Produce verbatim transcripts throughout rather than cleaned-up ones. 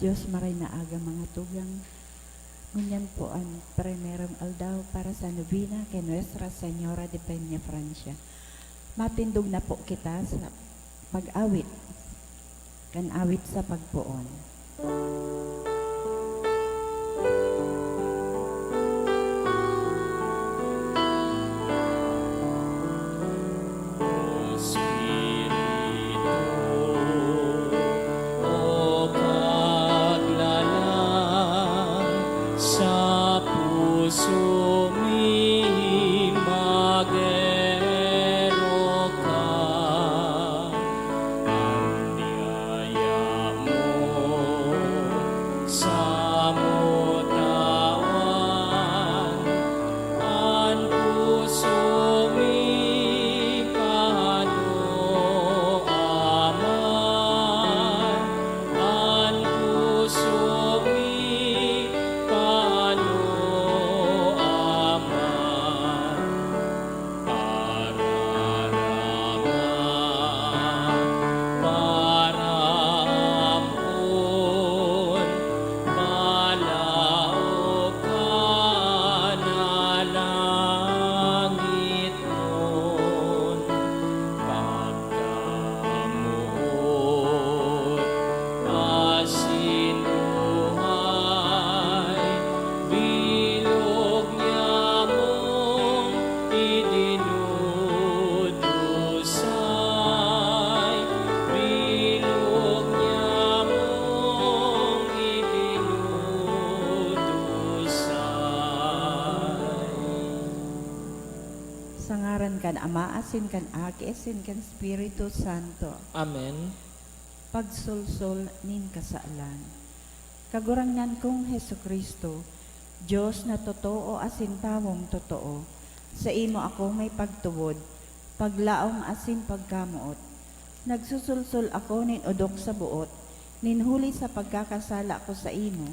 Diyos, maray na aga, mga tugang. Ngunyan po an primerong aldaw para sa nobena kay Nuestra Señora de Peña Francia. Matindog na po kita sa pag-awit, kan awit sa pagpoon. O Espiritu, o Kaglalang, sa puso mi mag-erok ka. An biyaya mo samo tawan, an puso mi pano aman, an puso mi pano aman. Pararangan, paraamon, malaog ka na langitnon. Pagkamoot asin buhay, bilog niya mong idinudusay, bilog niya mong idinudusay. Sa ngaran kan Ama, asin kan Aki, asin kan Espiritu Santo. Amen. Pagsolsol nin kasalan. Kagurangnan kong Jesu-Cristo, Dios na totoo asin tawong totoo, saimo ako may pagtubod, paglaom asin pagkamoot. Nagsusulsol ako nin odok sa boot, nin huli sa pagkakasala ko saimo,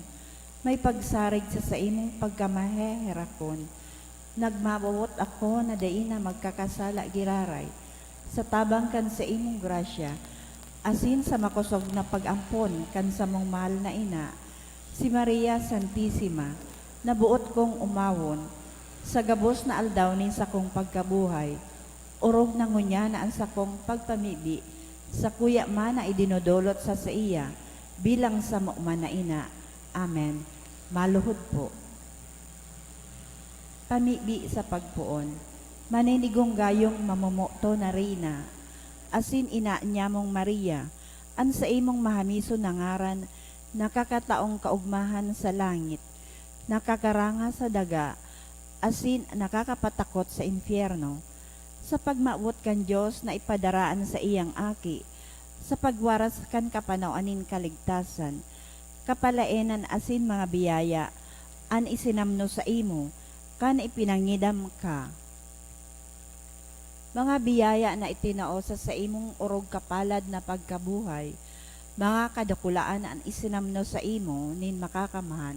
may pagsarig sa saimong pagkamaheherakon. Nagmamawot ako na dai na magkakasala giraray, sa tabang kan saimong grasya, asin sa makosog na pag-ampon kan samong mahal na ina, si Maria Santisima, na boot kong omawon, sa gabos na aldaw nin sakong pagkabuhay, orog na ngunyan na an sakong pagpamibi sakuya man na idinodolot sa saiya bilang samo man na ina. Amen. Maluhod po. Pamibi sa pagpoon. Maninigong gayong mamomoto na Reyna, asin ina niyamong Maria, an saimong mahamison na ngaran nakakataong kaogmahan sa langit, nakakaranga sa daga, asin nakakapatakot sa impyerno. Sa pagmawot kan Dios na ipadara an saiyang Aki, sa pagwaras kan kapanawan nin kaligtasan, kapalaenan asin mga biyaya an isinamno saimo kan ipinangidam ka. Mga biyaya na itinao sa saimong orog kapalad na pagkabuhay, mga kadakulaan an isinamno saimo nin Makakamhan.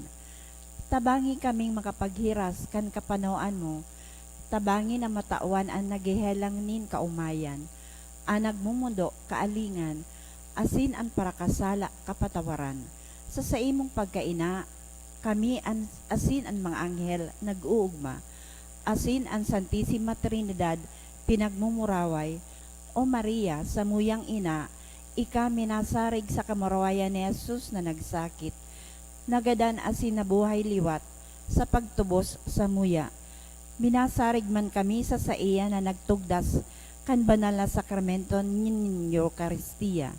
Tabangi kaming makapaghiras kan kapanoan mo, tabangi na matawan an naghehelang nin kaomayan, an nagmomondo kaalingan, asin an parakasala kapatawaran. Sa saimong pagkaina, kami an, asin an mga anghel nag-oogma, asin an Santisima Trinidad pinagmumuraway. O Maria, samuyang ina, ika minasarig sa kamurawayan ni Jesus na nagsakit, nagadan asin nabuhay liwat sa pagtubos samuya. Minasarig man kami sa saiya na nagtugdas kan banal na sakramento nin Eukaristia.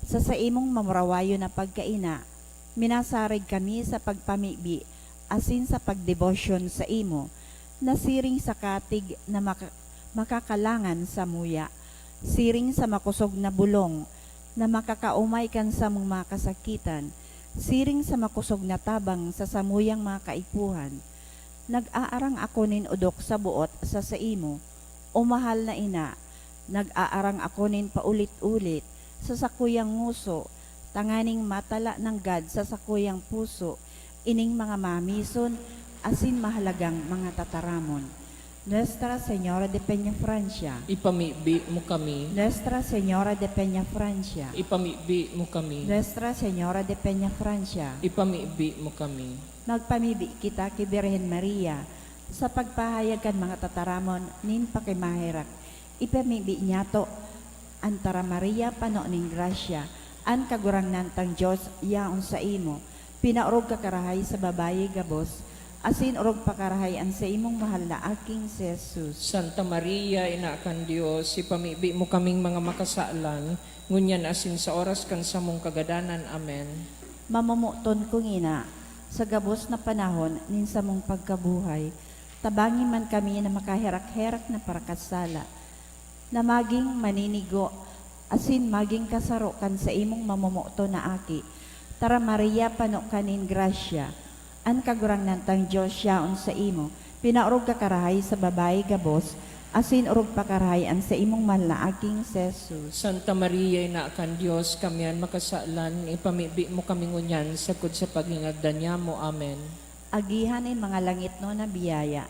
Sa saimong mamurawayon na pagkaina, minasarig kami sa pagpamibi asin sa pagdebosyon saimo, na siring sa katig na maka-, makakalangan samuya, siring sa makosog na bulong na makakaomay kan samong mga kasakitan, siring sa makosog na tabang sa samuyang mga kaipuhan. Nag-aarang ako nin odok sa boot sa saimo, O mahal na ina, nag-aarang ako nin paulit-ulit sa sakuyang ngoso, tanganing matala nanggad sa sakuyang puso ining mga mamison asin mahalagang mga tataramon. Nuestra Señora de Peñafrancia. Ipamibi mo kami. Nuestra Señora de Peñafrancia. Ipamibi mo kami. Nuestra Señora de Peñafrancia. Ipamibi mo kami. Magpamibi kita ki Birhen Maria sa pagpahayag kan mga tataramon nin pakimaherak. Ipamibi niyato an Tara Maria, pano nin grasya, an Kagurangnan tang Dios yaon saimo. Pinaorog ka karahay sa babayi gabos, asin orog pa karahay an saimong mahal na aking si Jesus. Santa Maria, Ina kan Dios, ipamibi mo kaming mga makasalan, ngunyan asin sa oras kan samong kagadanan. Amen. Mamomoton ko ngina, sa gabos na panahon nin samong pagkabuhay, tabangi man kami na makaherak-herak na parakasala, na magin maninigo asin magin kasaro kan saimong mamomoton na aki. Tara Maria, pano ka nin grasya, an Kagurangnan tang Dios yaon saimo. Pinaorog ka karahay sa babayi gabos, asin orog pa karahay an saimong mahal na aking si Jesus. Santa Maria, Ina kan Dios, kami an makasalan, ipamibi mo kami ngunyan sagkod sa paghingagdan nyamo. Amen. Agihan nin mga langitnon na biyaya,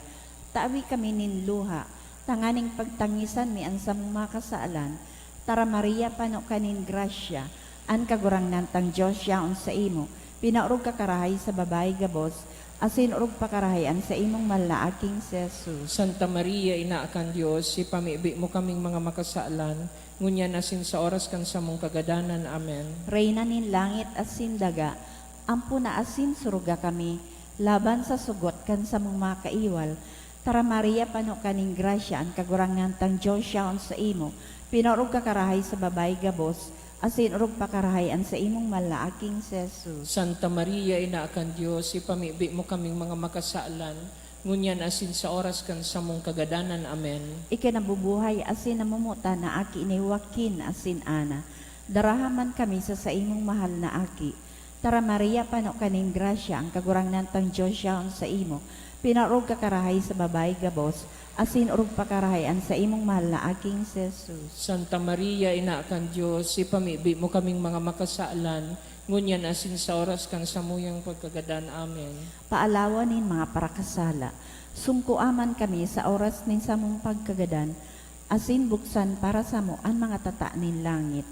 tawi kami nin luha, tanganing pagtangisan mi an samong mga kasalan. Tara Maria, pano ka nin grasya, an Kagurangnan tang Dios yaon saimo. Pinaorog ka karahay sa babayi gabos, asin orog pa karahay an saimong mahal na aking si Jesus. Santa Maria, Ina kan Dios, ipamibi mo kaming mga makasalan, ngunyan asin sa oras kan samong kagadanan. Amen. Reyna nin langit asin daga, ampona asin suruga kami laban sa sugot kan samong mga kaiwal. Tara Maria, pano ka nin grasya, an Kagurangnan tang Dios yaon saimo. Pinaorog ka karahay sa babayi gabos, asin orog pa karahay an saimong mahal na aking si Jesus. Santa Maria, Ina kan Dios, ipamibi mo kaming mga makasalan, ngunyan asin sa oras kan samong kagadanan. Amen. Ikinabubuhay asin namomotan na aki ni Joaquin asin Ana. Daraha man kami sa saimong mahal na aki. Tara Maria, pano ka nin grasya, an Kagurangnan tang Dios yaon saimo. Pinaorog ka karahay sa babayi gabos, asin orog pa karahay an saimong mahal na aking si Jesus. Santa Maria, Ina kan Dios, ipamibi mo kaming mga makasalan, ngunyan asin sa oras kan samuyang pagkagadan. Amen. Paalawan nin mga parakasala, sungkoa man kami sa oras nin samong pagkagadan, asin buksan para samo an mga tata nin langit.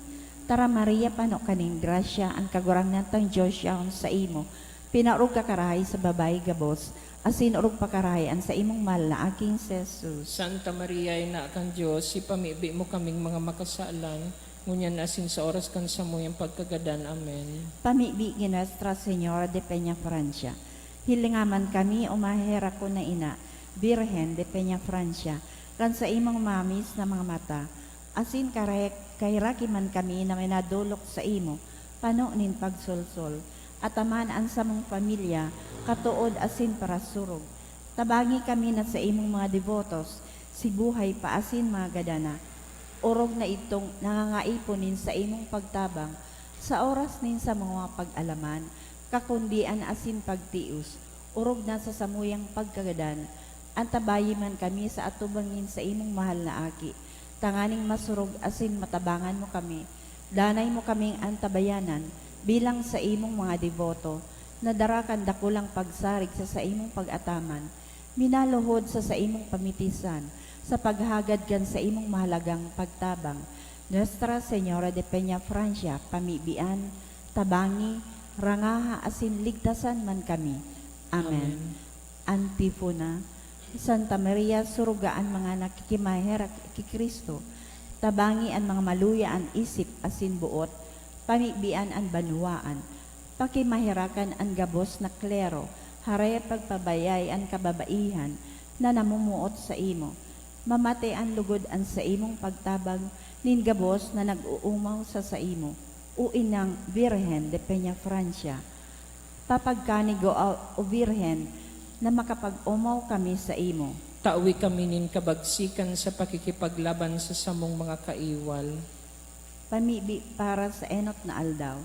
Tara Maria, pano ka nin grasya, an Kagurangnan tang Dios yaon saimo. Pinaorog ka karahay sa babayi gabos, asin orog pa karahay an saimong mahal na aking si Jesus. Santa Maria, Ina kan Dios, ipamibi mo kaming mga makasalan, ngunyan asin sa oras kan samuyang pagkagadan. Amen. Pamibi ki Nuestra Señora de Peñafrancia. Hilinga man kami, o maheherakon na ina, Birhen de Peñafrancia, kan saimong mamis na mga mata, asin karek-, kaheraki man kami na minadolok saimo, pano nin pagsolsol, ataman an samong pamilya, katood asin parasurog. Tabangi kami na saimong mga debotos, si buhay pa asin mga gadana, orog na idtong nangangaipon nin saimong pagtabang sa oras nin samong mga pag-alaman, kakundian asin pagtios, orog na sa samuyang pagkagadan. Antabayi man kami sa atubang nin saimong mahal na aki, tanganing masurog asin matabangan mo kami. Danay mo kaming antabayanan bilang saimong mga deboto, na dara kan dakulang pagsarig sa saimong pag-ataman, minaluhod sa saimong pamitisan, sa paghagad kan saimong mahalagang pagtabang. Nuestra Señora de Peñafrancia, pamibian, tabangi, rangaha asin ligtasan man kami. Amen. Amen. Antifona. Santa Maria, suruga an mga nakikimaherak ki Cristo, tabangi an mga maluya an isip asin boot, pamibian an banwaan, pakimaherakan an gabos na klero, hare pagpabayai an kababaihan na namomoot saimo. Mamate an lugod an saimong pagtabang nin gabos na nag-oomaw sa saimo, o Inang Birhen de Peñafrancia. Papagkanigo, o, o Birhen, na makapag-omaw kami saimo. Tawi kami nin kabagsikan sa pakikipaglaban sa samong mga kaiwal. Pamibi para sa enot na aldaw.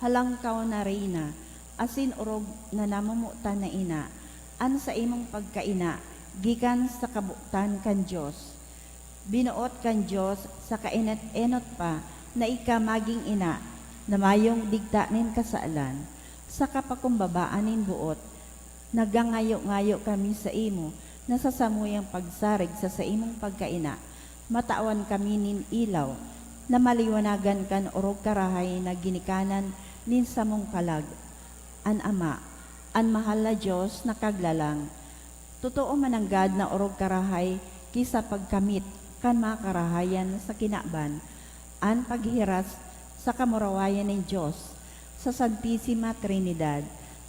Halangkaw na Reyna, asin orog na namomotan na ina, an saimong pagkaina gikan sa kabotan kan Dios. Binoot kan Dios sa kaenot-enot pa na ika magin ina na mayong digta nin kasalan. Sa kapakumbabaan nin boot, nagangayo-ngayo kami saimo na sa samuyang pagsarig sa saimong pagkaina, matawan kami nin ilaw na maliwanagan kan orog karahay na ginikanan nin samong kalag, an Ama, an mahal na Dios na Kaglalang. Totoo man nanggad na orog karahay ki sa pagkamit kan mga karahayan sa kinaban, an paghiras sa kamurawayan nin Dios sa Santisima Trinidad.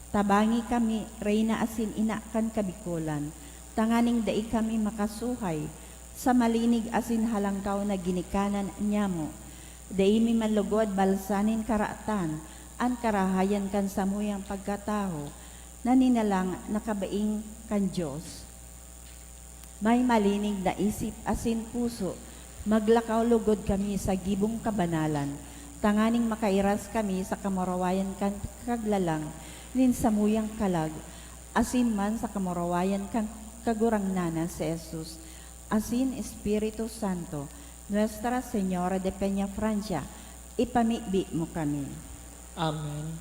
Tabangi kami, Reyna asin Ina kan kabikolan, tanganing dai kami makasuhay sa malinig asin halangkaw na ginikanan nyamo. Dai mi manlugod balsan nin karatan an karahayan kan samuyang pagkatawo na ninalang na kabaing kan Dios. May malinig na isip asin puso, maglakaw lugod kami sa gibong kabanalan, tanganing makairas kami sa kamurawayan kan Kaglalang nin samuyang kalag, asin man sa kamurawayan kan Kagurangnan na si Jesus, asin Espiritu Santo. Nuestra Señora de Peñafrancia, ipamibi mo kami. Amen.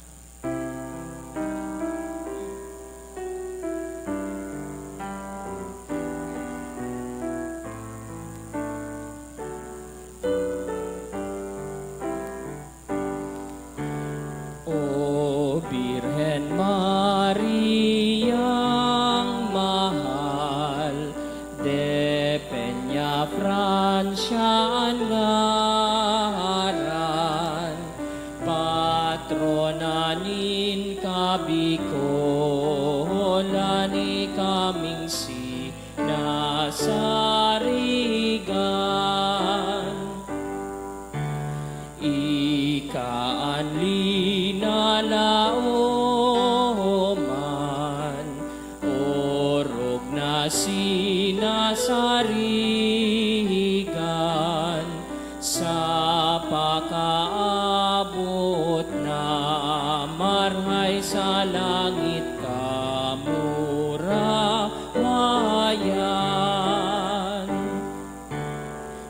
O Birhen Mariang mahal, de Peñafrancia an ngaran, patrona nin kabikolan, ikaming sinasarigan. Ika an linalaoman, orog na sinasarigan, sa pakaabot na marhay sa langit kamurawayan.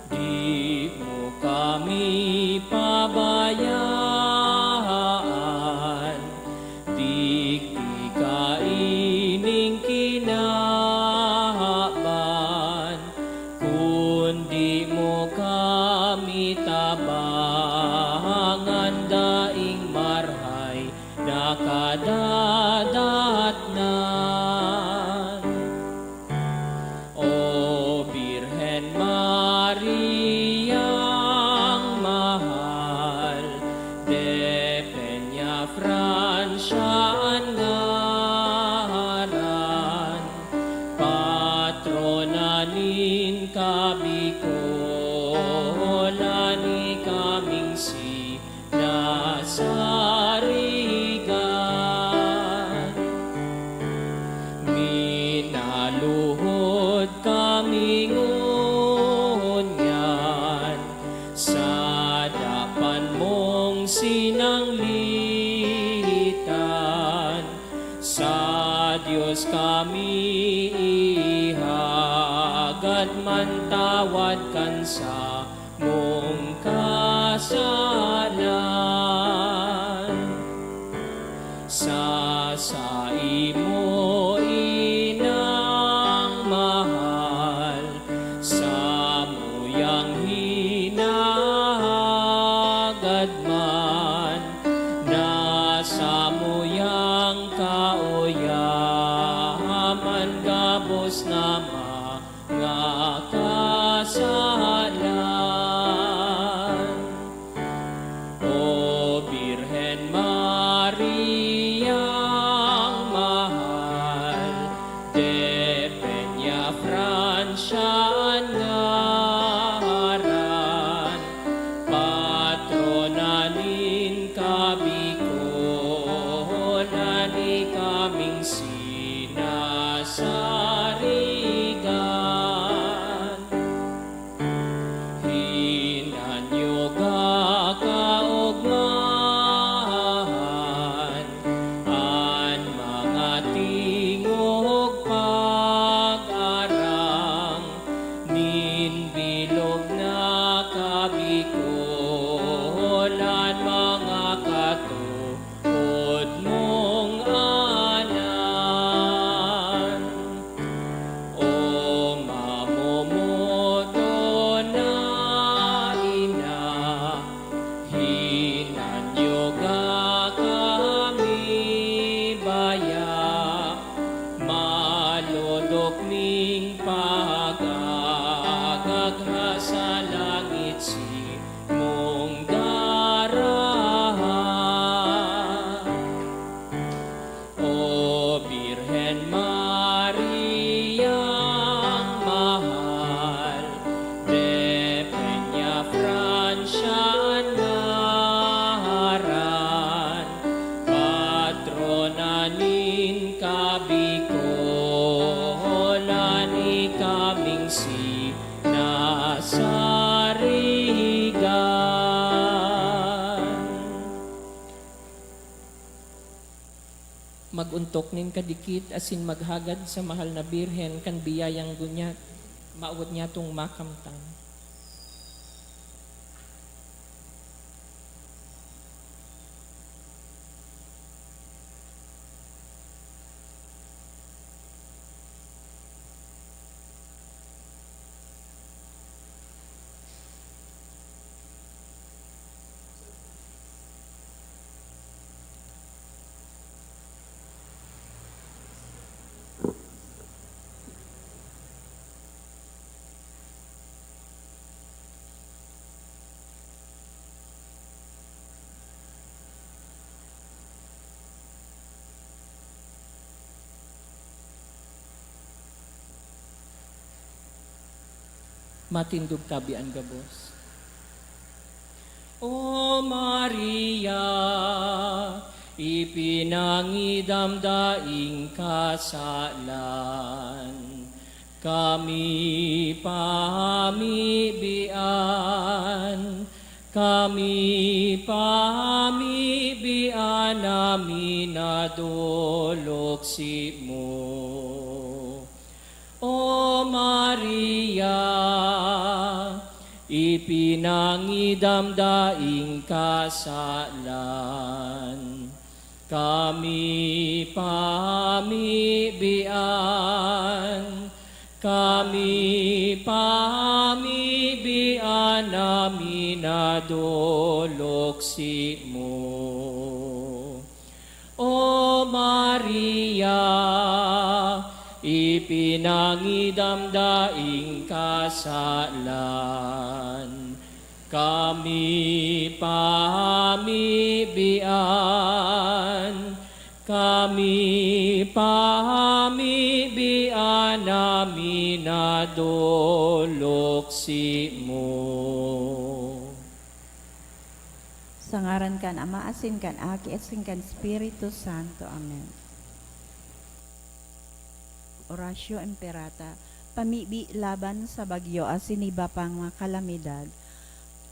Di mo kami pabayaan, digdi kaining kinaban, kun di mo kami tabangan, daing marhay na kadadatnan. O Birhen Mariang mahal, de Peñafrancia an ngaran, patrona nin kabikolan, ikaming si nasarigan. Minaluhod kami ngunyan sa dapan mong sinanglitan. Sa Dios kami ihagad man tawad kan sa mong kasalan. Sa saimo, Inang mahal, samuyang hinahagad man, na samuyang kaoyaman gabos na mga kasalan. O Birhen Mariang mahal, de Peñafrancia an ngaran, patrona nin kabikolan, ikaming Mag-ontok nin kadikit asin maghagad sa Mahal na Birhen kan biyayang ngunyan mawot nyatong makamtan. Matindog tabi an gabos. O Maria, ipinangidam daing kasalan, kami pamibian, kami pamibian na minadolok simo. O Maria, ipinangidam daing kasalan, kami pamibian, kami pamibian na minadolok simo. O Maria, ipinangidam daing kasalan, kami pamibian, kami pamibian na minadolok simo. Sa ngaran kan Ama, asin kan Aki, asin kan Espiritu Santo. Amen. Oratio Imperata, pamibi laban sa bagyo asin iba pang mga kalamidad.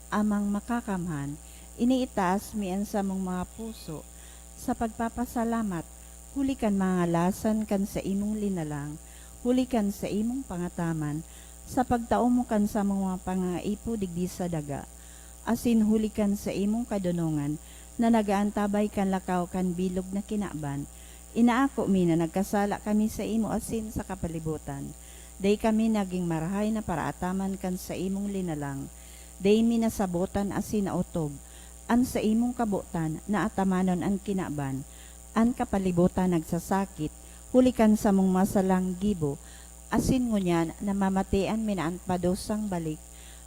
Amang Makakamhan, iniitaas mi an samong mga puso sa pagpapasalamat huli kan mga ngalasan kan saimong linalang, huli kan saimong pangataman, sa pagtao mo kan samong mga pangangaipo digdi sa daga, asin huli kan saimong kadonongan na nag-aantabay kan lakaw kan bilog na kinaban. Inaako mi na nagkasala kami saimo asin sa kapalibotan. Dai kami nagin marahay na paraataman kan saimong linalang. Dai mi nasabotan asin naotob an saimong kabotan na atamanon an kinaban. An kapalibotan nagsasakit huli kan samong masalang gibo, asin ngunyan namamatean mi na an padusang balik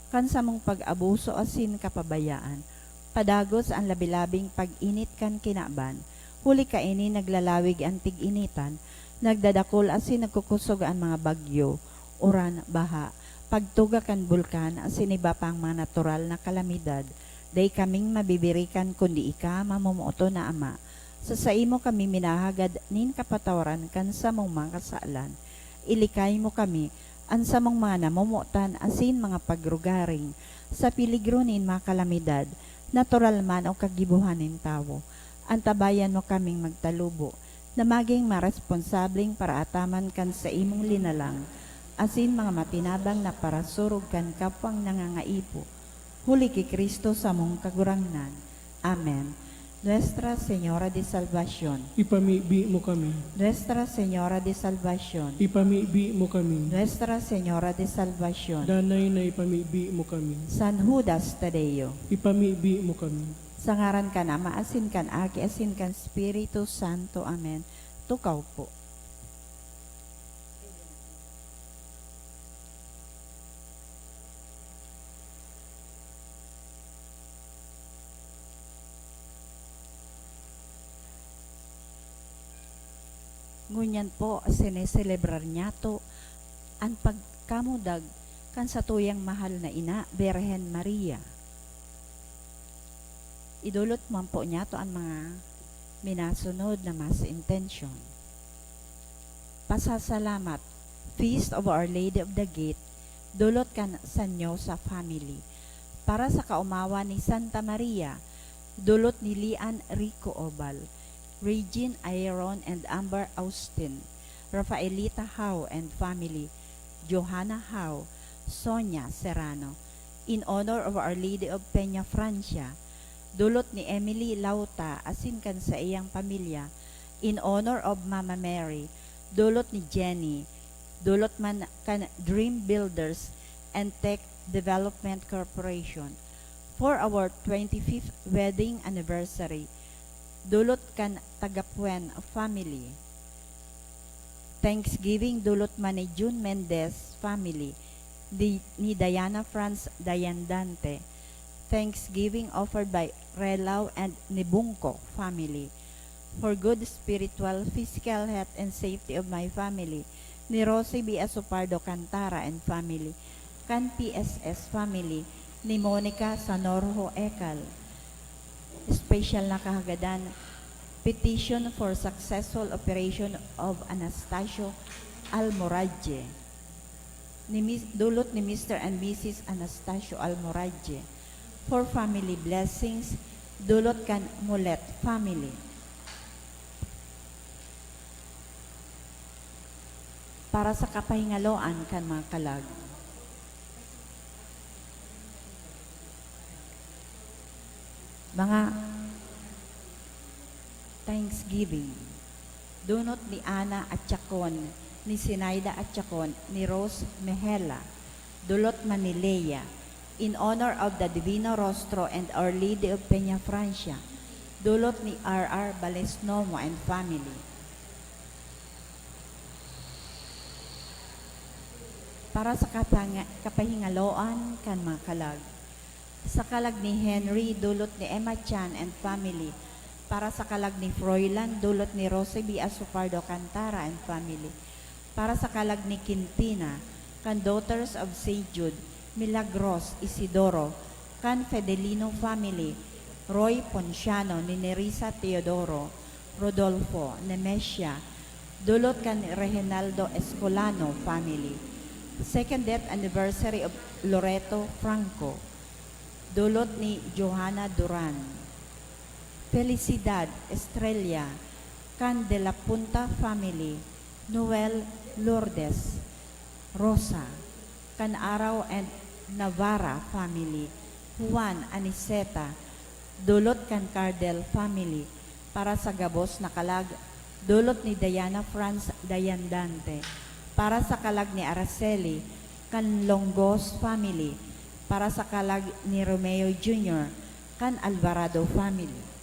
kan samong pag-abuso asin kapabayaan. Padagos an labi-labing pag-init kan kinaban. Huli kaini, naglalawig an tig-initan, nagdadakul asin nagkukosog an mga bagyo, uran, baha, pagtuga kan bulkan asin iba pang mga natural na kalamidad. Dai kaming mabibirikan kundi ika, mamomoton na Ama. Sa saimo kami minahagad nin kapatawaran kan samong mga kasalan. Ilikay mo kami, an samong mga namomotan asin mga pagrugaring, sa peligro nin mga kalamidad, natural man o kagibohan nin tawo. Antabayan mo kaming magtalubo, na magin maresponsableng paraataman kan saimong linalang, asin mga matinabang na parasurog kan kapwang nangangaipo, huli ki Cristo samong Kagurangnan. Amen. Nuestra Señora de Salvacion. Ipamibi mo kami. Nuestra Señora de Salvacion. Ipamibi mo kami. Nuestra Señora de Salvacion. Danay na ipamibi mo kami. San Judas Tadeo. Ipamibi mo kami. Sa ngaran kan Ama, asin kan Aki, asin kan Espiritu Santo. Amen. Tukaw po. Ngunyan po, sineselebrar niyato an pagkamudag kan satuyang mahal na ina, Birhen Maria. Idolot man po niyato an mga minasunod na mas intensyon. Pasasalamat, Feast of Our Lady of the Gate, dolot kan Sanyosa family. Para sa kaomawan ni Santa Maria, dolot ni Lian Rico Obal. Regine Aaron and Amber Austin, Rafaelita Howe and family, Johanna Howe, Sonia Serrano, in honor of Our Lady of Peña Francia, dulot ni Emily Lauta asin kan saiyang pamilya, in honor of Mama Mary, dulot ni Jenny, dulot man kan Dream Builders and Tech Development Corporation, for our twenty-fifth wedding anniversary, dulot kan Tagapuen family. Thanksgiving dulot man ni Jun Mendez family, di, ni Diana Franz Dayandante. Thanksgiving offered by Relau and Nibungco family. For good spiritual, physical health and safety of my family, ni Rosie B. Asopardo Cantara and family, kan P S S family, ni Monica Sanorjo Ecal. Special na kahagadan, petition for successful operation of Anastasio Almoradje. Ni Mis-, dulot ni Mister and Missus Anastasio Almoradje. For family blessings, dulot kan Mulet family. Para sa kapahingaloan kan mga kalag. Mga Thanksgiving. Dunot ni Ana Atchacon, ni Sinaida Atchacon, ni Rose Mejela. Dulot man ni Leia. In honor of the Divino Rostro and Our Lady of Peña Francia. Dulot ni R R Balesnomo and family. Para sa kapanga-, kapahingaloan kan mga kalag. Sa kalag ni Henry, dulot ni Emma Chan and family. Para sa kalag ni Froilan, dulot ni Rosie B. Asopardo Cantara and family. Para sa kalag ni Quintina, kan Daughters of Saint Jude, Milagros Isidoro, kan Fedelino family, Roy Ponciano, ni Nerissa Teodoro, Rodolfo, Nemesia, dulot kan Reginaldo Escolano family. Second death anniversary of Loreto Franco, dulot ni Johanna Duran. Felicidad Estrella, kan De La Punta family, Noel Lourdes, Rosa, kan Araw and Navarra family, Juan Aniceta, dulot kan Cardel family, para sa gabos na kalag, dulot ni Diana Franz Dayandante, para sa kalag ni Araceli, kan Longos family, para sa kalag ni Romeo Junior, kan Alvarado family.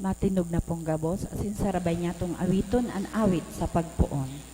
Matindog na pong gabos, asin sarabay niyatong awiton an awit sa pagpoon.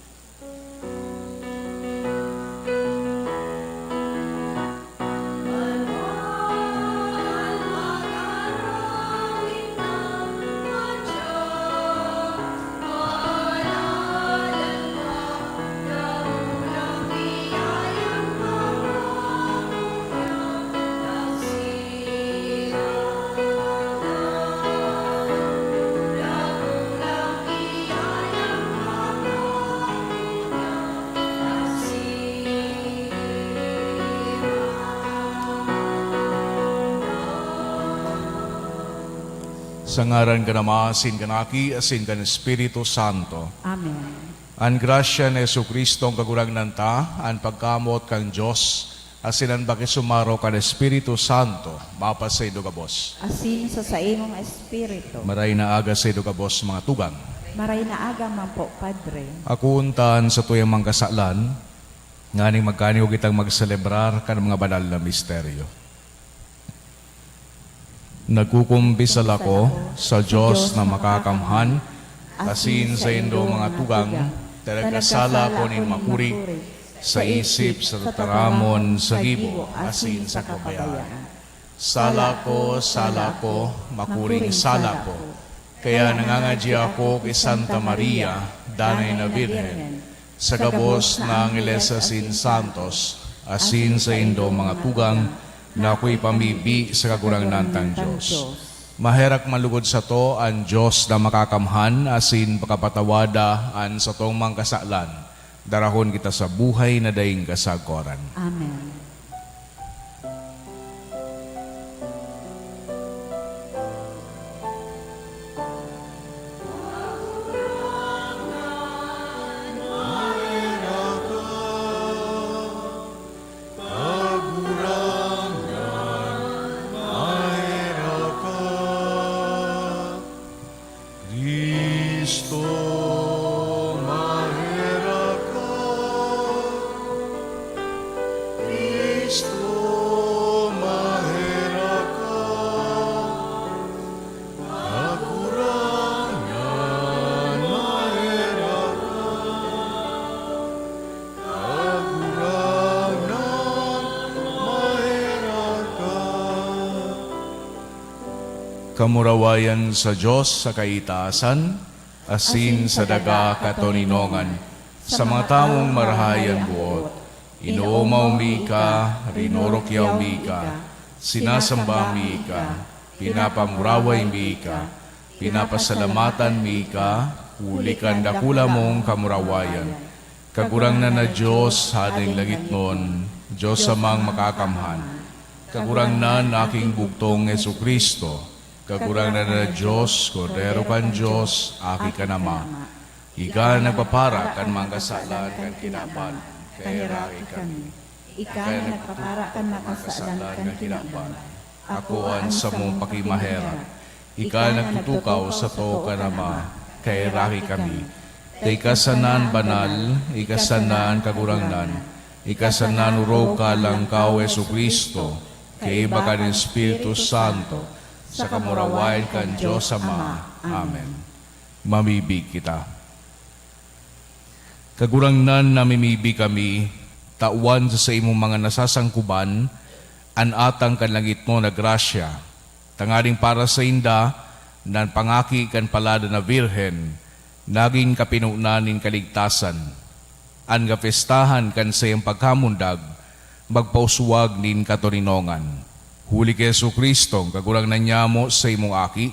Sa ngaran kan Ama, asin kan Aki, asin kan Espiritu Santo. Amen. An grasya ni Jesu-Cristo, an Kagurangnan ta, an pagkamoot kan Dios, asin an pakisumaro kan Espiritu Santo, mapasaindo gabos. Asin sa saimong espiritu. Maray na aga saindo gabos, mga tugang. Maray na aga man po, Padre. Akoon ta an satuyang mga kasalan, nganing magkaniyo kitang magselebrar kan mga banal na misteryo. Nagkukumpisal ako sa Dios na makakamhan, asin saindo, mga tugang, ta nagkasala ako nin makuri, sa isip, sa tataramon, sa gibo, asin sa kabayaan. Sala ko, sala ko, makuring sala ko. Kaya nangangadya ako ki Santa Maria, Danay na Birhen, sa gabos na angheles asin santos, asin saindo, mga tugang, na akoy pamibi sa Kagurangnan tang Dios. Maherak man lugod sato an Dios na makakamhan asin pakapatawada an satong mga kasalan. Darahon kita sa buhay na daing kasagkoran. Amen. Cristo, maherak ka. Cristo, maherak ka. Kagurangnan, maherak ka. Kagurangnan, maherak ka. Kamurawayan sa Dios sa kaitaasan, asin sa daga katoninongan, sa mga tawong marahay an boot. Inoomaw mi ka, rinurukyaw mi ka, sinasamba mi ka, pinapamuraway mi ka, pinapasalamatan mi ka, huli kan dakula mong kamurawayan. Kagurangnan na Dios, Hading langitnon, Dios Amang makakamhan, Kagurangnan na aking bugtong Jesu-Cristo, Kagurangnan na Dios, Kordero kan Dios, Aki kan Ama. Ika an nagpapara kan mga kasalan kan kinaban, kaheraki kami. Ika an nagpapara kan mga kasalan kan kinaban. Ako an samong pakimaherak. Ika an nagtutukaw sato kan Ama, kaheraki kami. Ta ika sana an banal, ika sana an Kagurangnan, ika sana an orog kalangkaw, Jesu-Cristo, kaiba kan Espiritu Santo, sa kamurawayan kan Dios Ama. Amen. Mamibi kita. Kagurangnan, namimibi kami, tawan sa saimong mga nasasangkuban an atang kan langitnon na grasya, tanganing para sainda, na an pangaki kan Palada na Birhen nagin kapinonan nin kaligtasan, an kapestahan kan saiyang pagkamundag magpauswag nin katoninongan. Huli ki Jesu-Cristo, an Kagurangnan nyamo, saimong Aki,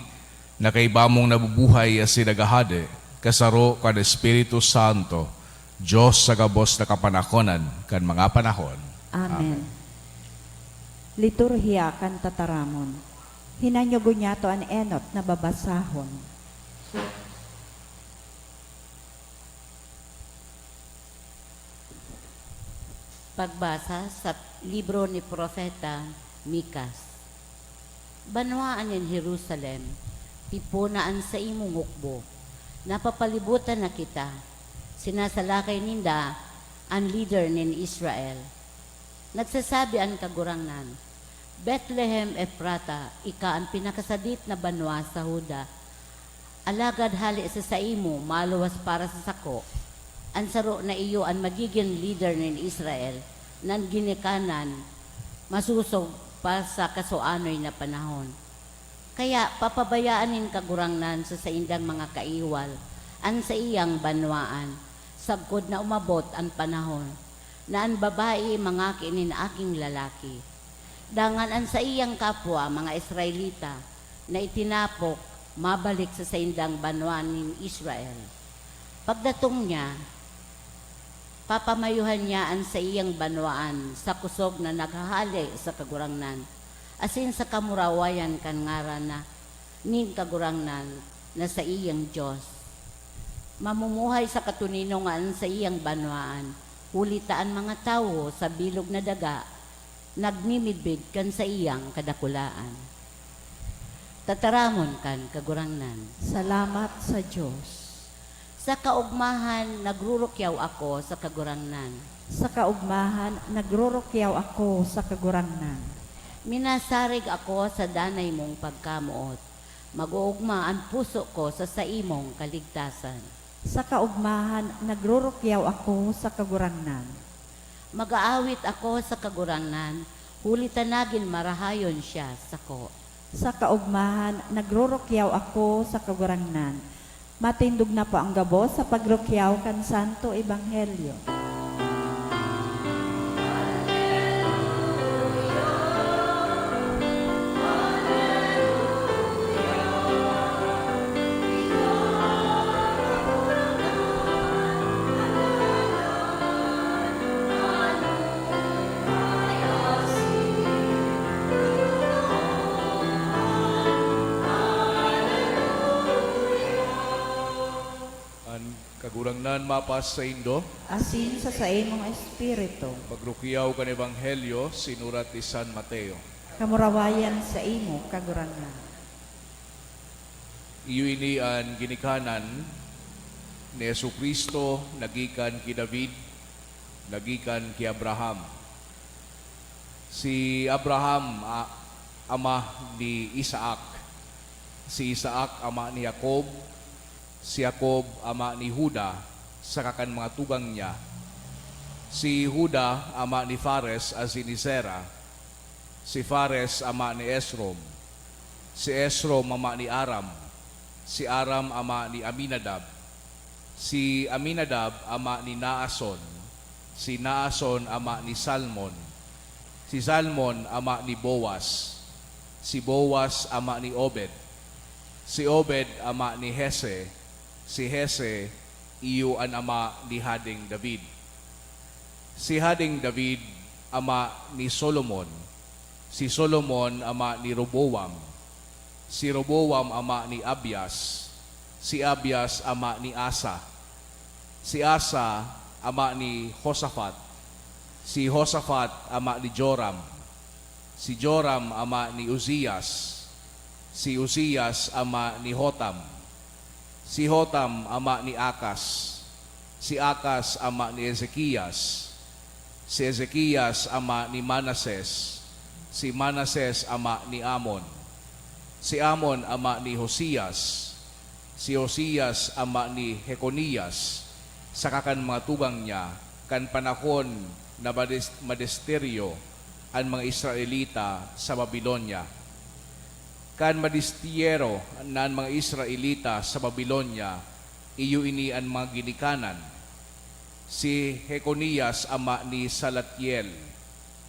na kaiba mong nabubuhay asin naghahade, kasaro kan Espiritu Santo, Dios sa gabos na kapanahonan kan mga panahon. Amen. Amen. Liturhiya kan Tataramon. Hinanyogon niyato an enot na babasahon. Pagbasa sa libro ni Propeta Micas. Banwaan nin Jerusalem, tipona an saimong hukbo. Napapalibutan na kita. Sinasalakay ninda an lider nin Israel. Nagsasabi an Kagurangnan, "Bethlehem Efrata, ika an pinakasadit na banwa sa Juda. Alagad hale sa saimo, maluwas para sa sako, an saro na iyo an magigin lider nin Israel, nan ginikanan masosog pa sa kasuanoy na panahon. Kaya papabayaan nin Kagurangnan sa saindang mga kaiwal an saiyang banwaan, sagkod na umabot an panahon na an babayi mangaki nin aking lalaki. Dangan an saiyang kapwa, mga Israelita, na itinapok, mabalik sa saindang banwaan nin Israel. Pagdatong niya, papamayuhan niya an saiyang banwaan sa kusog na naghahale sa Kagurangnan, asin sa kamurawayan kan ngaran na nin Kagurangnan na saiyang Dios. Mamumuhay sa katoninongan an saiyang banwaan, huli ta an mga tawo sa bilog na daga nagmimidbid kan saiyang kadakulaan. Tataramon kan Kagurangnan. Salamat sa Dios. Sa kaugmahan, nagrurukyaw ako sa Kagurangnan. Sa kaugmahan, nagrurukyaw ako sa Kagurangnan. Minasarig ako sa danay mong pagkamoot. Mag-oogma an puso ko sa saimong kaligtasan. Sa kaugmahan, nagrurukyaw ako sa Kagurangnan. Mag-aawit ako sa Kagurangnan, huli ta nagin marahayon siya sako. Sa kaugmahan, nagrurukyaw ako sa Kagurangnan. Matindog na po ang gabos sa pagrukyaw kan Santo Ebanghelyo. An Kagurangnan mapas saindo. Asin sa saimong espiritu. Pagrukyaw kan Ebanghelyo sinurat ni San Mateo. Kamurawayan saimo, Kagurangnan. Iyo ini an ginikanan ni Jesu-Cristo na gikan ki David, na gikan ki Abraham. Si Abraham, a-, ama ni Isaac. Si Isaac, ama ni Jacob. Si Jacob, ama ni Juda, saka kan mga tugang niya. Si Juda, ama ni Fares asin ni Zera. Si Fares, ama ni Esrom. Si Esrom, ama ni Aram. Si Aram, ama ni Aminadab. Si Aminadab, ama ni Naason. Si Naason, ama ni Salmon. Si Salmon, ama ni Boaz. Si Boaz, ama ni Obed. Si Obed, ama ni Jese. Si Jese, iyo an ama ni Hadeng David. Si Hadeng David, ama ni Solomon. Si Solomon, ama ni Roboam. Si Roboam, ama ni Abias. Si Abias, ama ni Asa. Si Asa, ama ni Josafat. Si Josafat, ama ni Joram. Si Joram, ama ni Uzias. Si Uzias, ama ni Jotam. Si Jotam, ama ni Acaz. Si Acaz, ama ni Ezekias. Si Ezekias, ama ni Manases. Si Manases, ama ni Amon. Si Amon, ama ni Josias. Si Josias, ama ni Jeconias, saka kan mga tugang niya, kan panahon na madis-, madesteryo an mga Israelita sa Babilonia. Kan madesteryo na an mga Israelita sa Babilonia, iyo ini an mga ginikanan: si Jeconias, ama ni Salatiel.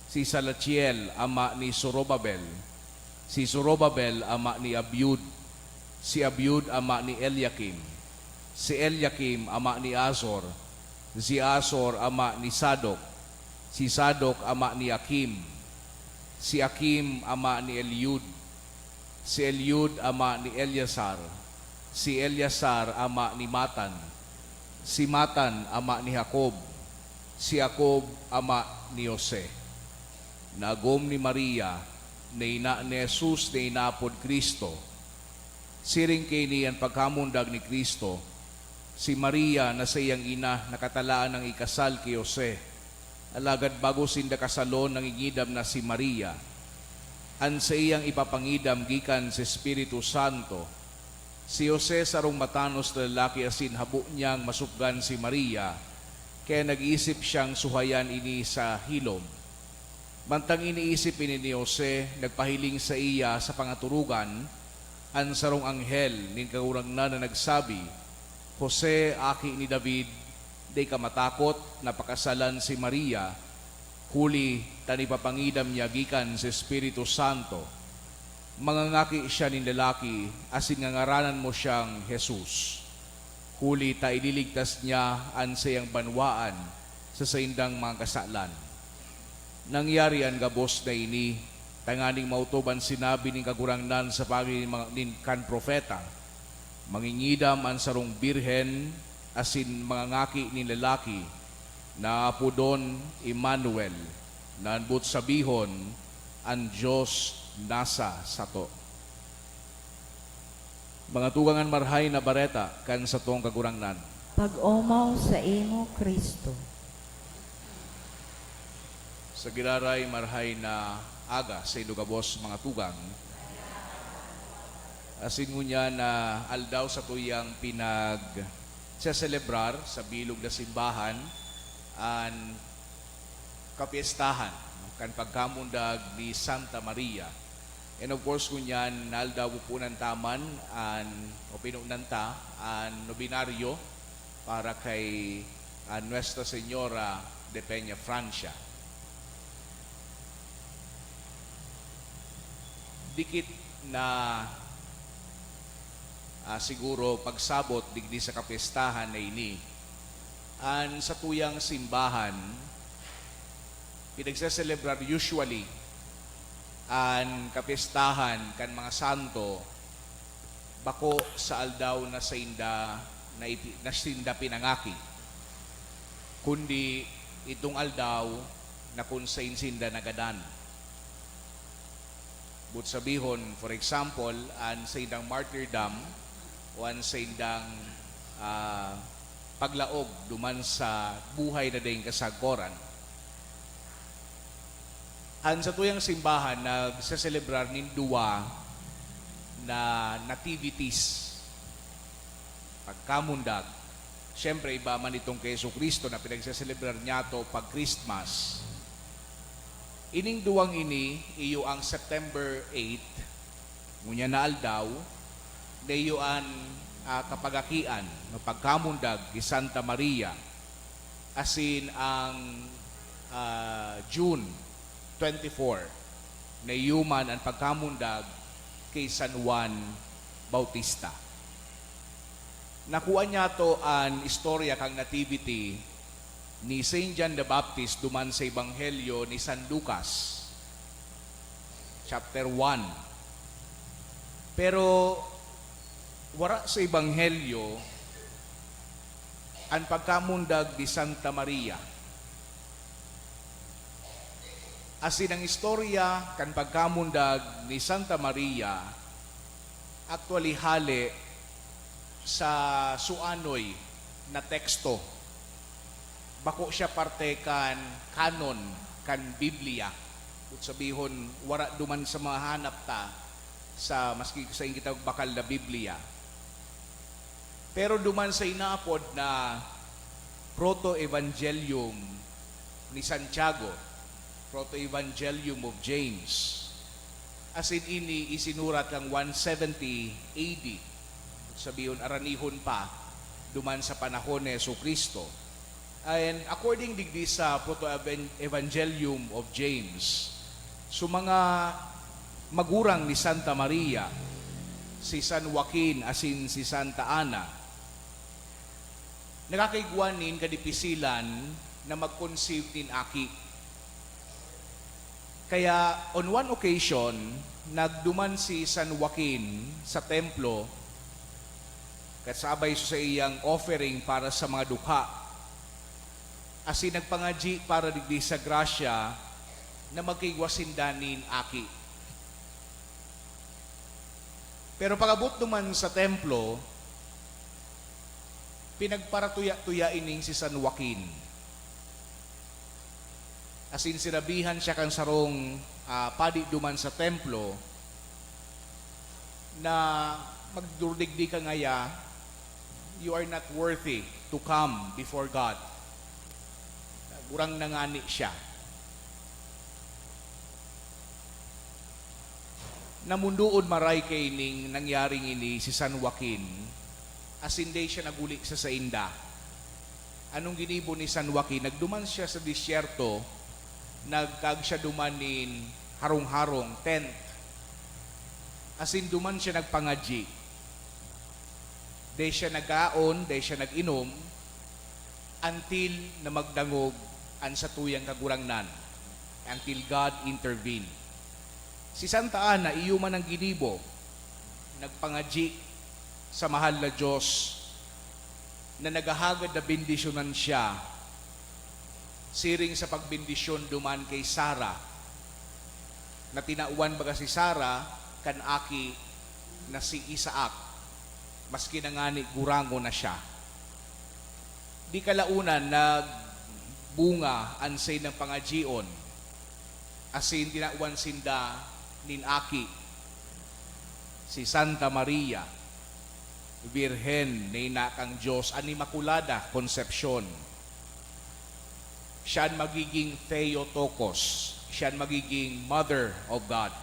Si Salatiel, ama ni Zorobabel. Si Zorobabel, ama ni Abiud. Si Abiud, ama ni Eliakim. Si Eliakim, ama ni Azor. Si Azor, ama ni Sadok. Si Sadok, ama ni Akim. Si Akim, ama ni Eliud. Si Eliud, ama ni Eleazar. Si Eleazar, ama ni Matan. Si Matan, ama ni Jacob. Si Jacob, ama ni Jose. Naagom ni Maria, na ina ni Jesus na inapod Cristo. Siring kaini an pagkamundag ni Cristo, si Maria na saiyang ina nakatalaan nang ikasal ki Jose. Alagad bago sinda kasalon, nangingidam na si Maria. An saiyang ipapangidam gikan sa Espiritu Santo, Si Jose sarong matanos na lalaki asin habo niyang masupgan si Maria, kaya nag-isip siyang suhayan ini sa hilom. Mantang iniisip ini ni Jose, nagpahiling saiya sa pangaturugan an sarong anghel nin Kagurangnan na nagsabi, "Jose, aki ni David, dai ka matakot na pakasalan si Maria, huli ta ipapangidam niya gikan sa Espiritu Santo. Mangangaki siya nin lalaki asin ngangaranan mo siyang Jesus, huli ta ililigtas niya an saiyang banwaan sa saindang mga kasalan." Nangyari an gabos na ini tanganing maotob an sinabi nin Kagurangnan sa paagi nin mga, nin kan propeta, "Mangingidam an sarong birhen asin mangangaki nin lalaki na aapodon Emmanuel, na an boot sabihon, 'An Dios nasa sato.'" Mga tugang, an Marahay na Bareta kan satong Kagurangnan. Pag-omaw saimo, Cristo. Sa giraray, marahay na aga saindo gabos, mga tugang. Asin ngunyan na aldaw, satuyang pinagseselebrar sa bilog na simbahan an kapyestahan, no, kan pagkamundag ni Santa Maria. And of course, ngunyan na aldaw, pupunan ta man an, o pinunan ta an nobinaryo para kay, ah, Nuestra Señora de Peña Francia. Dikit na, ah, siguro pagsabot digdi sa kapyestahan na ini, an satuyang simbahan pinagseselebrar usually an kapyestahan kan mga santo bako sa aldaw na sainda na ipi-, na sinda pinangaki, kundi itong aldaw na kun sain sinda nagadan. Boot sabihon, for example, an saindang martyrdom o an saindang, ah, paglaog duman sa buhay na daing kasagkoran. An satuyang simbahan nagseselebrar nin duwa na nativities, pagkamundag. Siyempre, iba man itong kay Jesu-Cristo na pinagseselebrar niyato pag Christmas. Ining duwang ini, iyo an September eight, ngunyan na aldaw, na iyo an, ah, kapagakian, no, pagkamundag ni Santa Maria, asin ang, ah, June twenty-four, na iyo man an pagkamundag ki San Juan Bautista. Nakua niyato an istorya kan Nativity ni Saint John the Baptist duman sa Ebanghelyo ni San Lucas, chapter one. Pero wara sa Ebanghelyo an pagkamundag ni Santa Maria. Asin ang istorya kan pagkamundag ni Santa Maria, actually, hale sa suanoy na teksto. Bako siya parte kan kanon kan Biblia. Boot sabihon, wara duman sa mahanap ta sa, maski sa kita bakal na Biblia. Pero duman sa inaapod na Proto-Evangelium ni Santiago, Proto-Evangelium of James, asin ini isinurat kan one seventy A D, sabihon, aranihon pa duman sa panahon ni Jesu-Cristo. And according digdi sa Proto-Evan-, Evangelium of James, so mga magurang ni Santa Maria, si San Joaquin asin si Santa Ana, nakakaigwa nin kadipisilan na mag-conceive nin aki. Kaya, on one occasion, nagduman si San Joaquin sa templo, kasabay sa iyang offering para sa mga dukha, asin nagpangadyi para digdi sa grasya na magkaigwa sinda nin aki. Pero pag-abot duman sa templo, pinagparatuya-tuya ining si San Joaquin. Asin sinabihan siya kan sarong, ah, padi duman sa templo na Magdurdigdi ka ngaya, you are not worthy to come before God. Gurang na ngani siya. Namundoon maray kaining nangyaring ini si San Joaquin, asin dai siya naguli sa sainda. Anong ginibo ni San Joaquin? Nagduman siya sa disyerto, nagkaag siya duman nin harong-harong, tent. Asin duman siya nagpangadyi. Dai siya nagkaon, dai siya nag-inom, until na magdangog an satuyang Kagurangnan, until God intervene. Si Santa Ana, iyo man ang ginibo, nagpangadyi sa mahal na Dios na naghahagad na bendisyonan siya, siring sa pagbendisyon duman kay Sara, na tinawan baga si Sara kan aki na si Isaac, maski na ngani gurangon na siya. Di kalaonan, nagbunga an saindang pangadyion, asin tinawan sinda nin aki, si Santa Maria, Birhen na ina kan Dios, an Immaculada Concepcion. Siya an magiging Theotokos, siya an magiging Mother of God,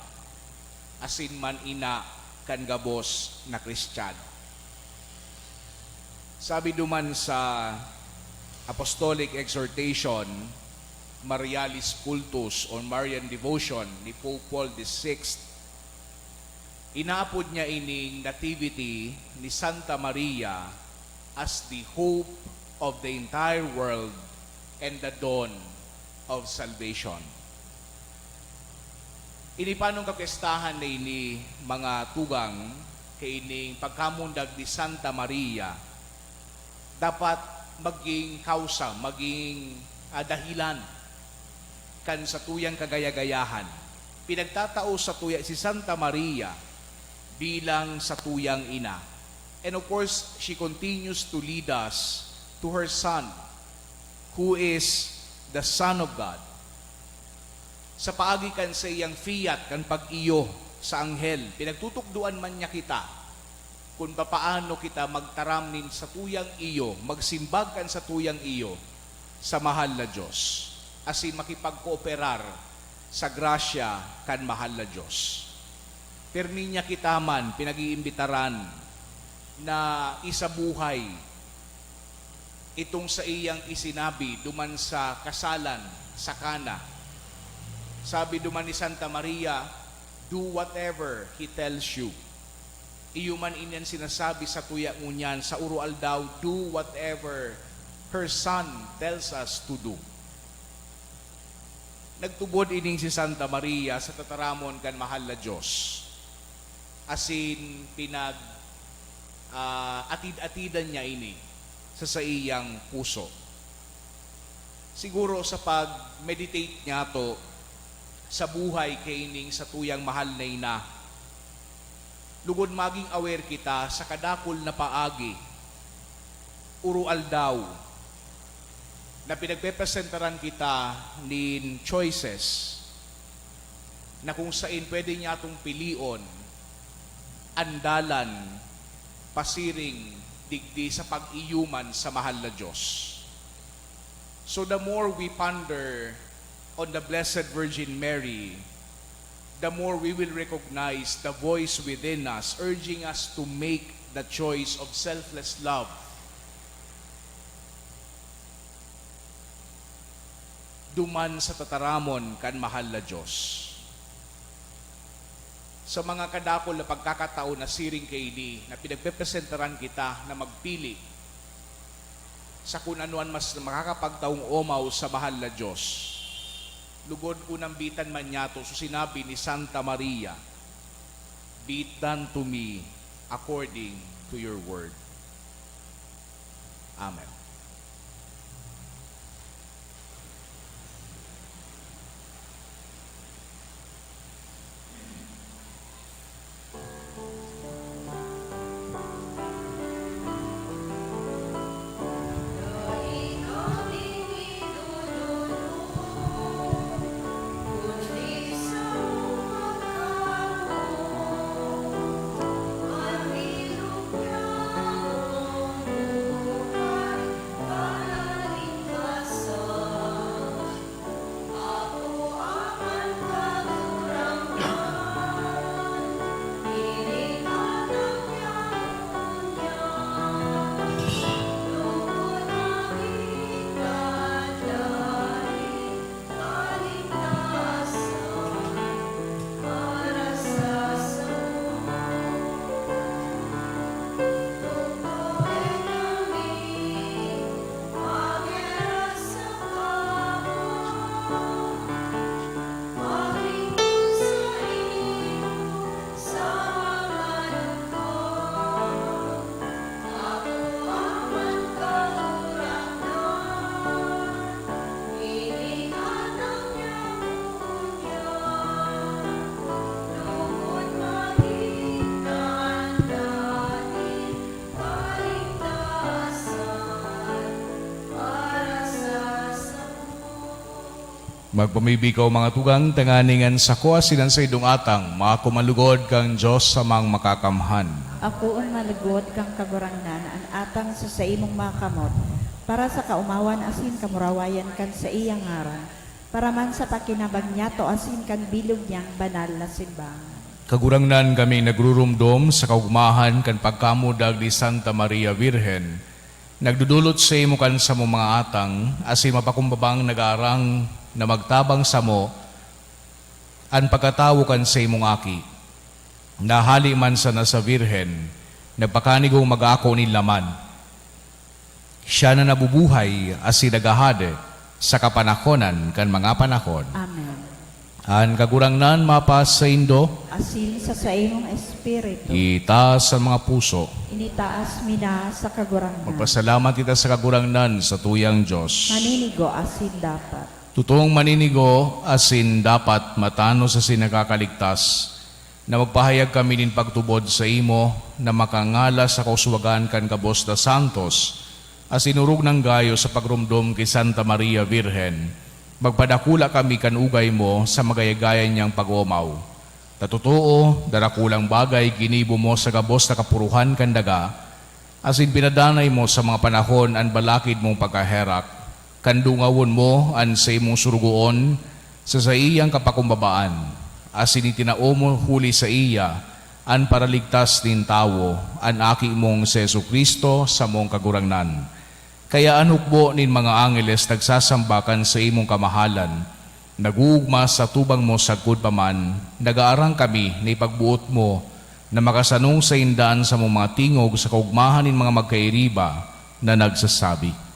asin man ina kan gabos na Kristiyano. Sabi duman sa Apostolic Exhortation, Marialis Cultus or Marian Devotion ni Pope Paul the Sixth, inapod niya ining Nativity ni Santa Maria as the hope of the entire world and the dawn of salvation. Ini paanong kapyestahan na ini, mga tugang, kaining pagkamundag ni Santa Maria, dapat maging kausa, maging, ah, dahilan kan satuyang kagaya-gayahan. Pinagtatao satuya si Santa Maria bilang satuyang ina. And of course, she continues to lead us to her Son, who is the Son of God. Sa paagi kan saiyang fiat, kan pag-iyo sa anghel, pinagtutukdoan man niya kita kun papaano kita magtaram nin satuyang iyo, magsimbag kan satuyang iyo sa mahal na Dios, asin makipagkooperar sa grasya kan mahal na Dios. Pirmi niya kita man pinag-iimbitaran na isabuhay itong saiyang isinabi duman sa kasalan sa Cana. Sabi duman ni Santa Maria, "Do whatever he tells you." Iyo man ini an sinasabi satuya ngunyan sa uroaldaw, "Do whatever her Son tells us to do." Nagtubod ining si Santa Maria sa tataramon kan mahal na Dios, asin pinag, ah, atid-atidan niya ini sa saiyang puso. Siguro sa pag-meditate niyato sa buhay kaining satuyang mahal na ina, lugod magin aware kita sa kadakul na paagi, uroaldaw, na pinagpepresentaran kita nin choices na kung sain pwede niyatong pilion an dalan pasiring digdi sa pag-iyo man sa mahal na Dios. So the more we ponder on the Blessed Virgin Mary, the more we will recognize the voice within us urging us to make the choice of selfless love duman sa tataramon kan mahal na Dios. Sa mga kadakul na pagkakataon na siring kaini na pinagpepresentaran kita na magpili sa kun ano an mas makakapagtaong omaw sa mahal na Dios, lugod kun nambitan man niyato sa sinabi ni Santa Maria, "Be it done to me according to your word." Amen. Magpamibi kaw, mga tugang, tanganing an sako asin an saindong atang maako man lugod kan Dios Amang Makakamhan. Akoon man lugod kan Kagurangnan an atang sa saimong mga kamot, para sa kaomawan asin kamurawayan kan saiyang ngaran, para man sa pakinabang niyato asin kan bilog niyang banal na simbahan. Kagurangnan, kami nagrurumdom sa kaogmahan kan pagkamudag ni Santa Maria Birhen, nagdodolot saimo kan samong mga atang, asin mapakumbabang nag-aarang na magtabang samo an pagkatawo kan saimong Aki, na hali man sana sa birhen, nagpakanigong mag-ako nin laman. Siya na nabubuhay asin naghahade sa kapanahonan kan mga panahon. Amen. An Kagurangnan mapasaindo. Asin sa saimong espiritu. Itaas an mga puso. Initaas mi na sa Kagurangnan. Magpasalamat kita sa Kagurangnan, sa tuyang Dios. Maninigo asin dapat. Totoong maninigo asin dapat, matanos asin nakakaligtas, na magpahayag kami nin pagtubod saimo na makangala sa kauswagan kan gabos na santos, asin orog nang gayo sa pagromdom ki Santa Maria Birhen, magpadakula kami kan ugay mo sa magayagayan niyang pag-omaw. Ta totoo, darakulang bagay ginibo mo sa gabos na kapuruhan kan daga, asin pinadanay mo sa mga panahon an balakid mong pagkaherak, kan dungawon mo an saimong sorogoon sa saiyang kapakumbabaan, asin itinao mo huli saiya an Paraligtas nin tawo, an Aki mong si Jesu-Cristo, samong Kagurangnan. Kaya an hukbo nin mga angeles nagsasamba kan saimong kamahalan, nag-oogma sa tubang mo sagkod pa man, nag-aarang kami na ipagboot mo na makasanong sainda an samong mga tingog sa kaogmahan nin mga magkairiba na nagsasabi.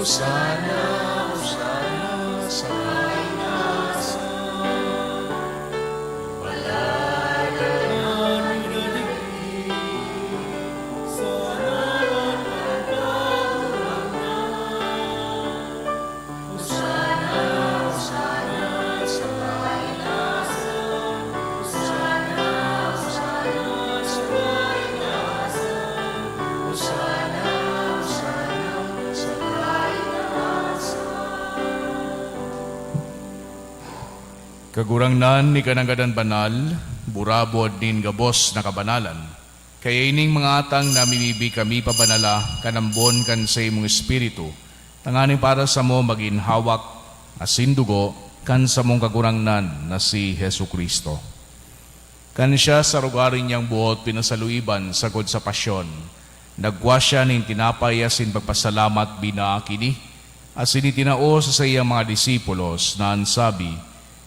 Hosana, Hosana sa kaitaasan. Hosana, Hosana sa kaitaasan. Palad an nagdali sa ngaran kan Kagurangnan. Kagurangnan, ika nanggad an banal, burabod nin gabos na kabanalan. Kaya ining mga atang namimibi kami pabanala kan ambon kan saimong Espiritu, tanganing para samo magin hawak asin dugo kan samong Kagurangnan na si Jesu-Cristo. Kan siya sa rugari niyang buot pinasaluiban sagkod sa pasyon, nagkua siya nin tinapay asin pagpasalamat, binaak ini, asin itinao sa saiyang mga disipulos, na an sabi,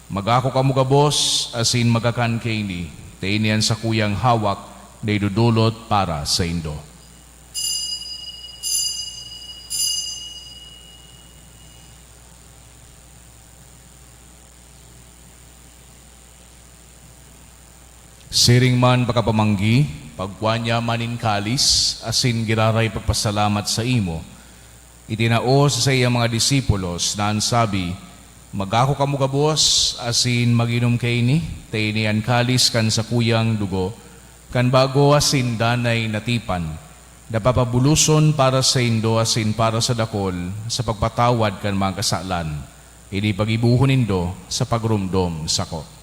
"Mag-ako kamo gabos asin magkakan kaini, ta ini an sakuyang hawak na idodolot para saindo." Siring man pakapamanggi, pagkua niya man nin kalis, asin giraray pagpasalamat saimo, itinao sa saiyang mga disipulos, na an sabi, "Mag-ako kamo gabos, asin mag-inom kaini, ta ini an kalis kan sakuyang dugo, kan bago asin danay na tipan, na papabuloson para saindo asin para sa dakol sa pagpatawad kan mga kasalan. Ini paggibohon nindo sa pagromdom sako."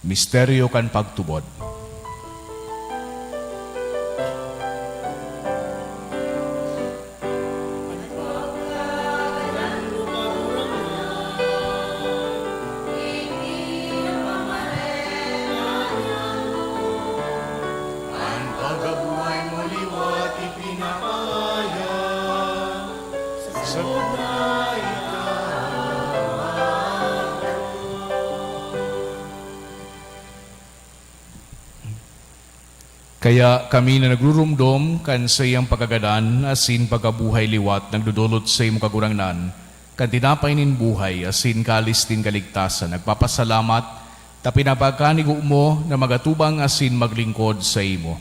Misteryo kan pagtubod. An pagkabuhay mo liwat ipinapahayag. Sa Kaya kami na nagrurumdom kan saiyang pagkagadan asin pagkabuhay liwat nagdodolot sa imo Kagurangnan, kan tinapay nin buhay asin kalis nin kaligtasan, nagpapasalamat ta pinapagkanigo mo na magatubang asin maglingkod saimo.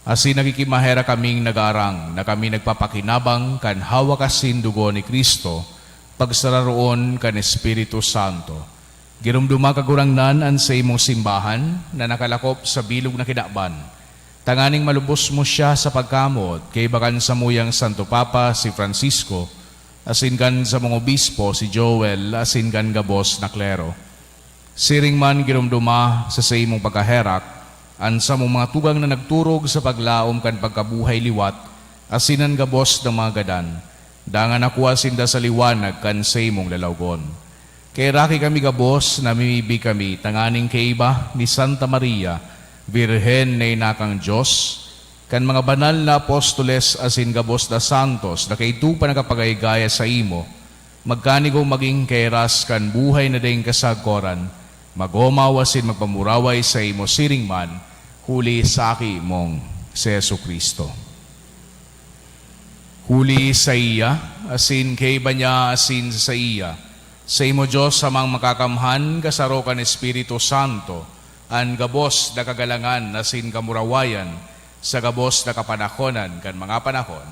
Asin nakikimaherak kaming nagaarang na kami nagpapakinabang kan hawak asin dugo ni Cristo, pagsararoon kan Espiritu Santo. Giromdoma, Kagurangnan, an saimong simbahan na nakalakop sa bilog na kinaban, tanganing malubos mo siya sa pagkamoot kaiba kan samuyang Santo Papa, si Francisco, asin kan samong obispo, si Joel, asin kan gabos na klero. Siring man, giromdoma sa saimong pagkaherak an samong mga tugang na nagturog sa paglaom kan pagkabuhay liwat asin an gabos na mga gadan, dangan nakua sinda sa liwanag kan saimong lalawgon. Kaheraki kami gabos, namimibi kami tanganing kaiba ni Santa Maria, Birhen na Ina kan Dios, kan mga banal na apostoles asin gabos na santos na kaidto pa nakapagayagaya saimo, magkanigo magin kahiras kan buhay na daing kasagkoran, mag-omaw asin magpamuraway saimo siring man, huli sa Aki mong si Jesu-Cristo. Huli saiya, asin kaiba niya, asin sa saiya, saimo, Dios Amang Makakamhan, kasaro kan Espiritu Santo, an gabos na kagalangan asin kamurawayan, sa gabos na kapanahonan kan mga panahon.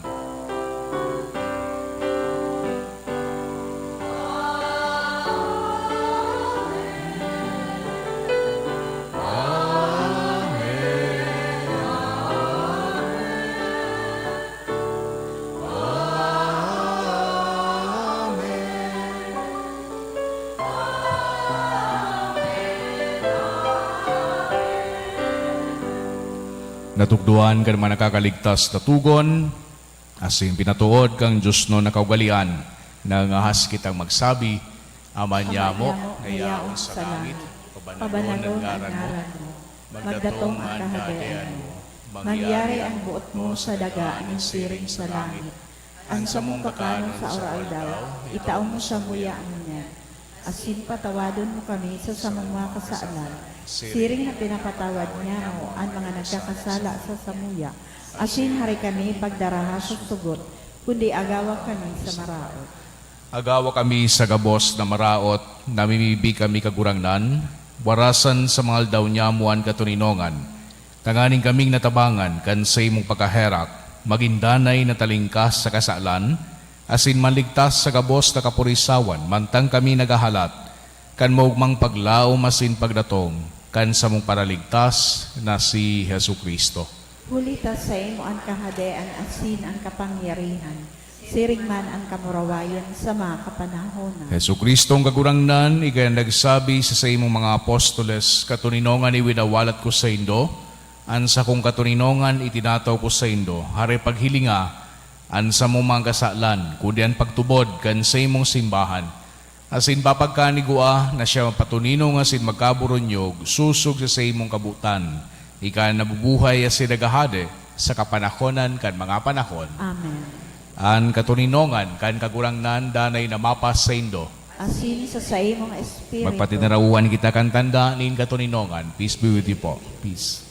Natukdoan kan mga nakakaligtas na tugon, asin pinatood kan diosnon na kaugalean, nangangahas kitang magsabi, Ama niamo na yaon sa langit, pabanagon an ngaran mo, magdatong an kahadean mo, mangyari an boot mo sa daga nin siring sa langit. An samong kakanon sa aroaldaw, itao mo samuya ngunyan. Asin patawadon mo kami sa samong mga kasalan, siring na pinapatawad niamo an mga nagkakasala sa samuya. Asin hari kami pagdaraha sa sugot, kundi agawa kami sa maraot. Agawa kami sa gabos na maraot, namimibi kami, Kagurangnan, warasan sa mga aldaw niamo an katoninongan, tanganing kaming natabangan kan saimong pagkaherak, magin danay na talingkas sa kasalan, asin maligtas sa gabos na kapurisawan, mantang kami naghahalat kan maogmang paglaom asin pagdatong kan samong Paraligtas na si Jesu-Cristo. Huli ta saimo an kahadean asin an kapangyarihan, siring man an kamurawayan sa mga kapanahonan. Jesu-Cristong Kagurangnan, ika an nagsabi sa saimong mga apostoles, "Katoninongan iwinawalat ko saindo, an sakong katoninongan itinataw ko saindo." Hare paghilinga an samong mga kasalan, kundi an pagtubod kan saimong simbahan. Asin papagkanigua na siya mapatoninong asin magkaburunyog sosog sa saimong kabotan, ika an nabubuhay asin naghahade sa kapanahonan kan mga panahon. Amen. An katoninongan kan Kagurangnan danay na mapasaindo. Asin sa saimong espiritu. Magpatinarawan kita kan tanda nin katoninongan. Peace be with you po. Peace.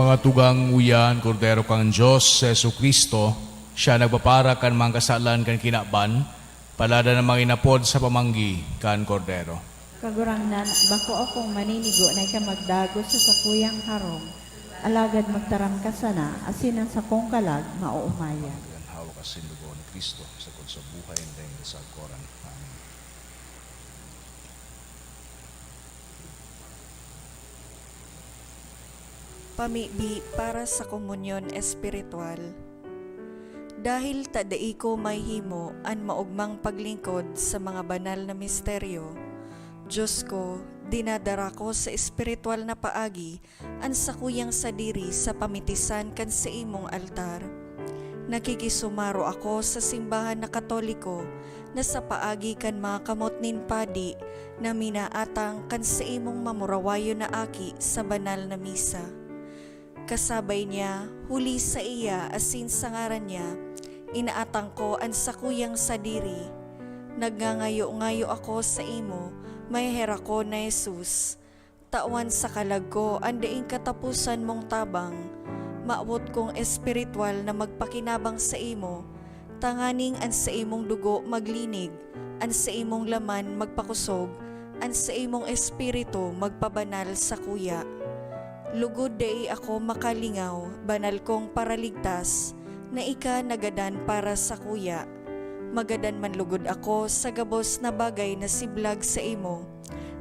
Mga tugang, uya an Kordero kan Dios, si Jesu-Cristo. Siya nagpapara kan mga kasalan kan kinaban. Palada na mga inapod sa pamanggi kan Kordero. Kagurangnan, bako akong maninigo na ika magdagos sa sakuyang harong, alagad magtaram ka sana, asin an sakong kalag maoomayan. An hawak asin dugo ni Cristo, sagkod sa buhay na daing kasagkoran. Amen. Pamibi para sa komunyon espiritual. Dahil ta dai ko mahihimo an maogmang paglingkod sa mga banal na misteryo, Dios ko, dinadara ko sa espiritual na paagi an sakuyang sadiri sa pamitisan kan saimong altar. Nakikisumaro ako sa simbahan na Katoliko na sa paagi kan mga kamot nin padi na minaatang kan saimong mamurawayon na aki sa banal na misa. Kasabay niya, huli saiya asin sa ngaran niya, inaatang ko an sakuyang sadiri. Nagngangayo-ngayo ako saimo, maheherak ko na Jesus. Tawan sa kalag ko an daing kataposan mong tabang. Mawot kong espiritual na magpakinabang saimo, tanganing an saimong dugo maglinig, an saimong laman magpakosog, an saimong espiritu magpabanal sakuya. Lugod dai ako makalingaw, banal kong Paraligtas, na ika nagadan para sakuya. Magadan man lugod ako sa gabos na bagay na siblag saimo,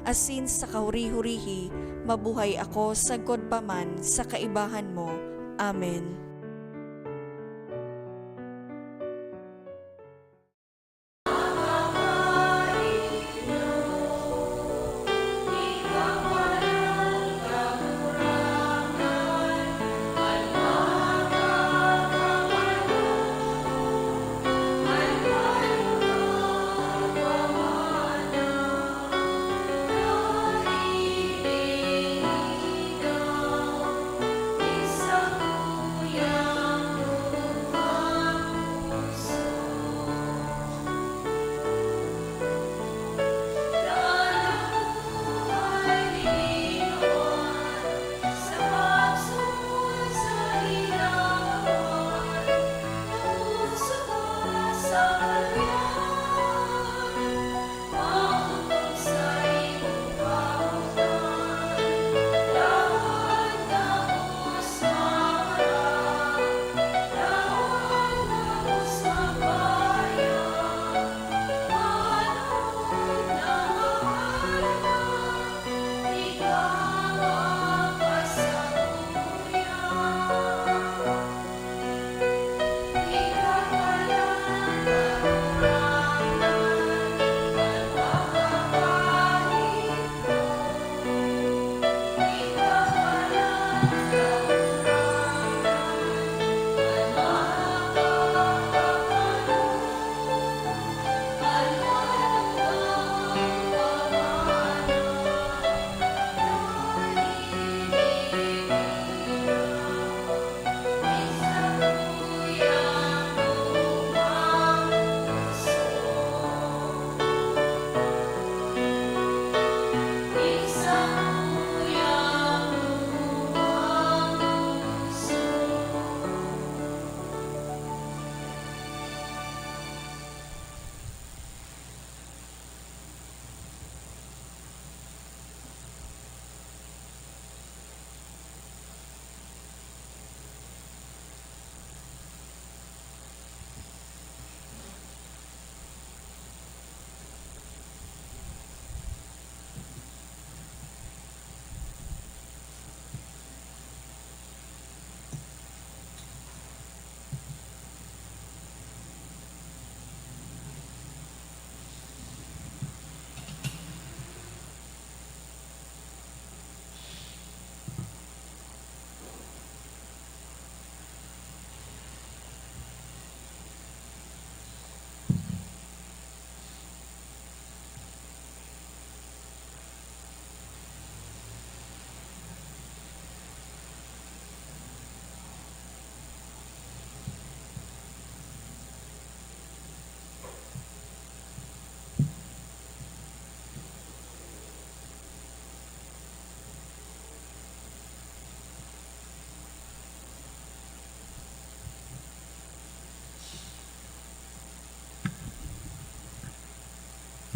asin sa kahuri-hurihi mabuhay ako sagkod pa man sa kaibahan mo. Amen.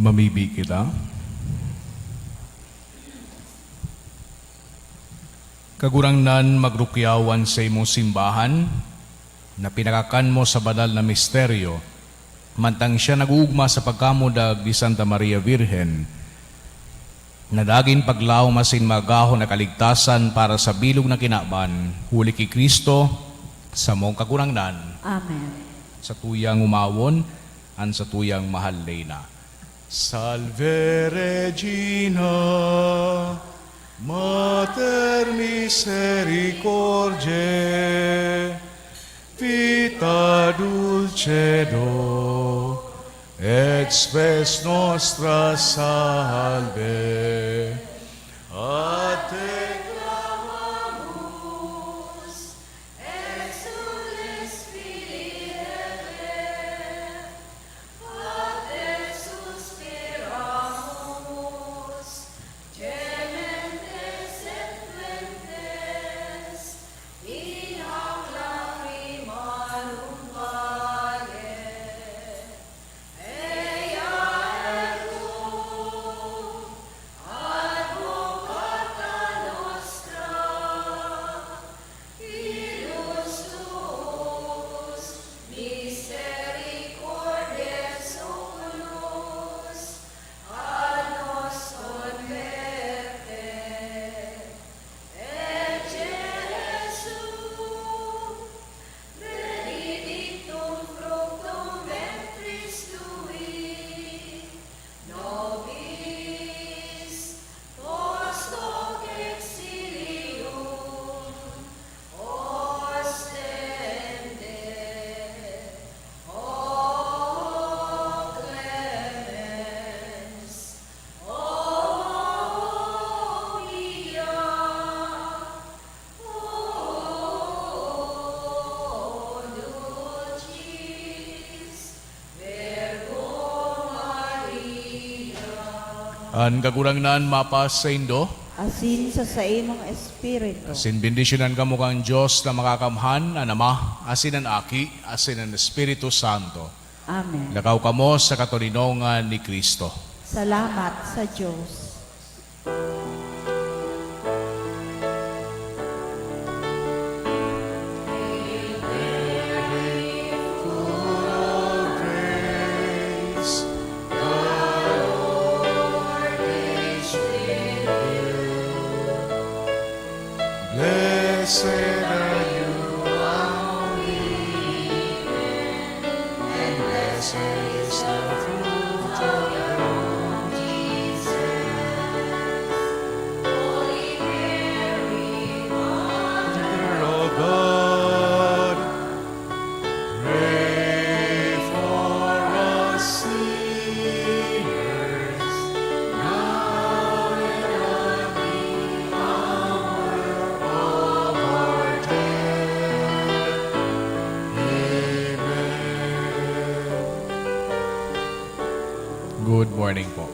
Mamibi kita. Kagurangnan, magrukyaw an saimong simbahan na pinakakan mo sa banal na misteryo, mantang siya nag-oogma sa pagkamundag ni Santa Maria Virgen, na nagin paglaom asin magahon na kaligtasan para sa bilog na kinaban, huli ki Cristo, samong Kagurangnan. Amen. Sa tuyang umawon, an satuyang mahal na ina. Salve Regina, Mater misericordiae, vita dulcedo et spes nostra salve. A te clamamus, exules Filii Hevae, a te suspiramus, gementes et fuentes in hac lacrimarum valle. Eia equum, advocata nostra, ilus tuus, misericordiae oculos a nos converte. Ecce Iesu, benedictum fructum ventris tui, nobis post hoc exilium ostende. O clemens, o pia, o dulcis Virgo Maria. An Kagurangnan mapasaindo. Asin sa saimong espiritu. Asin bendisyonan kamo kan Dios na Makakamhan, an Ama, asin an Aki, asin an Espiritu Santo. Amen. Lakaw kamo sa katoninongan ni Cristo. Salamat sa Dios. Blessed are you among women, and blessed is the fruit of your womb, Jesus. Holy Mary, Mother of God, pray for us sinners, now and at the hour of our death. Amen. Good morning po.